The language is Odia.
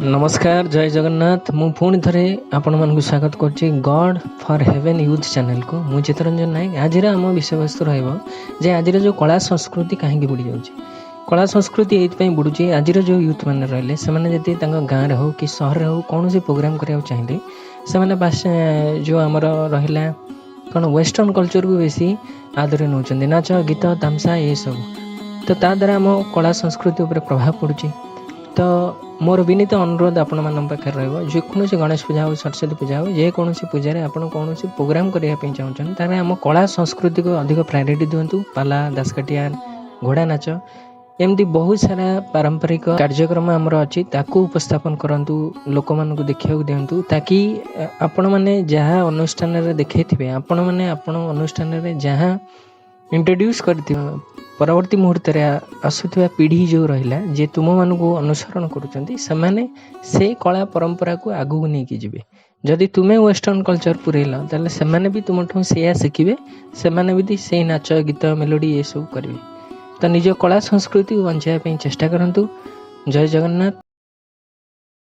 ନମସ୍କାର, ଜୟ ଜଗନ୍ନାଥ। ମୁଁ ପୁଣି ଥରେ ଆପଣମାନଙ୍କୁ ସ୍ୱାଗତ କରୁଛି ଗଡ଼୍ ଫର୍ ହେଭେନ୍ ୟୁଥ୍ ଚ୍ୟାନେଲକୁ। ମୁଁ ଚିତ୍ତରଞ୍ଜନ ନାୟକ। ଆଜିର ଆମ ବିଷୟବସ୍ତୁ ରହିବ ଯେ ଆଜିର ଯେଉଁ କଳା ସଂସ୍କୃତି କାହିଁକି ବୁଡ଼ି ଯାଉଛି। କଳା ସଂସ୍କୃତି ଏଇଥିପାଇଁ ବୁଡ଼ୁଛି, ଆଜିର ଯେଉଁ ୟୁଥ୍ ମାନେ ରହିଲେ, ସେମାନେ ଯଦି ତାଙ୍କ ଗାଁରେ ହେଉ କି ସହରରେ ହେଉ କୌଣସି ପ୍ରୋଗ୍ରାମ୍ କରିବାକୁ ଚାହିଁଲେ, ସେମାନେ ବାସ୍ ଯେଉଁ ଆମର ରହିଲା କ'ଣ ୱେଷ୍ଟର୍ଣ୍ଣ କଲଚରକୁ ବେଶୀ ଆଦରି ନେଉଛନ୍ତି, ନାଚ ଗୀତ ତାମସା ଏସବୁ। ତ ତା ଦ୍ୱାରା ଆମ କଳା ସଂସ୍କୃତି ଉପରେ ପ୍ରଭାବ ପଡ଼ୁଛି। ତ ମୋର ବିନୀତ ଅନୁରୋଧ ଆପଣମାନଙ୍କ ପାଖରେ ରହିବ, ଯେକୌଣସି ଗଣେଶ ପୂଜା ହେଉ, ସରସ୍ୱତୀ ପୂଜା ହେଉ, ଯେକୌଣସି ପୂଜାରେ ଆପଣ କୌଣସି ପ୍ରୋଗ୍ରାମ୍ କରିବା ପାଇଁ ଚାହୁଁଛନ୍ତି, ତାହେଲେ ଆମ କଳା ସଂସ୍କୃତିକୁ ଅଧିକ ପ୍ରାୟୋରିଟି ଦିଅନ୍ତୁ। ପାଲା, ଦାସକାଠିଆ, ଘୋଡ଼ା ନାଚ, ଏମିତି ବହୁତ ସାରା ପାରମ୍ପରିକ କାର୍ଯ୍ୟକ୍ରମ ଆମର ଅଛି, ତାକୁ ଉପସ୍ଥାପନ କରନ୍ତୁ, ଲୋକମାନଙ୍କୁ ଦେଖିବାକୁ ଦିଅନ୍ତୁ, ତାକି ଆପଣମାନେ ଯାହା ଅନୁଷ୍ଠାନରେ ଦେଖେଇଥିବେ, ଆପଣମାନେ ଆପଣ ଅନୁଷ୍ଠାନରେ ଯାହା ଇଣ୍ଟ୍ରୋଡ୍ୟୁସ୍ କରିଥିବେ, ପରବର୍ତ୍ତୀ ମୁହୂର୍ତ୍ତରେ ଆସୁଥିବା ପିଢ଼ି ଯେଉଁ ରହିଲା, ଯେ ତୁମମାନଙ୍କୁ ଅନୁସରଣ କରୁଛନ୍ତି, ସେମାନେ ସେ କଳା ପରମ୍ପରାକୁ ଆଗକୁ ନେଇକି ଯିବେ। ଯଦି ତୁମେ ୱେଷ୍ଟର୍ଣ୍ଣ କଲଚର୍ ପୁରେଇଲ, ତାହେଲେ ସେମାନେ ବି ତୁମଠୁ ସେଇଆ ଶିଖିବେ, ସେମାନେ ବି ସେଇ ନାଚ ଗୀତ ମେଲୋଡ଼ି ଏସବୁ କରିବେ। ତ ନିଜ କଳା ସଂସ୍କୃତିକୁ ବଞ୍ଚାଇବା ପାଇଁ ଚେଷ୍ଟା କରନ୍ତୁ। ଜୟ ଜଗନ୍ନାଥ।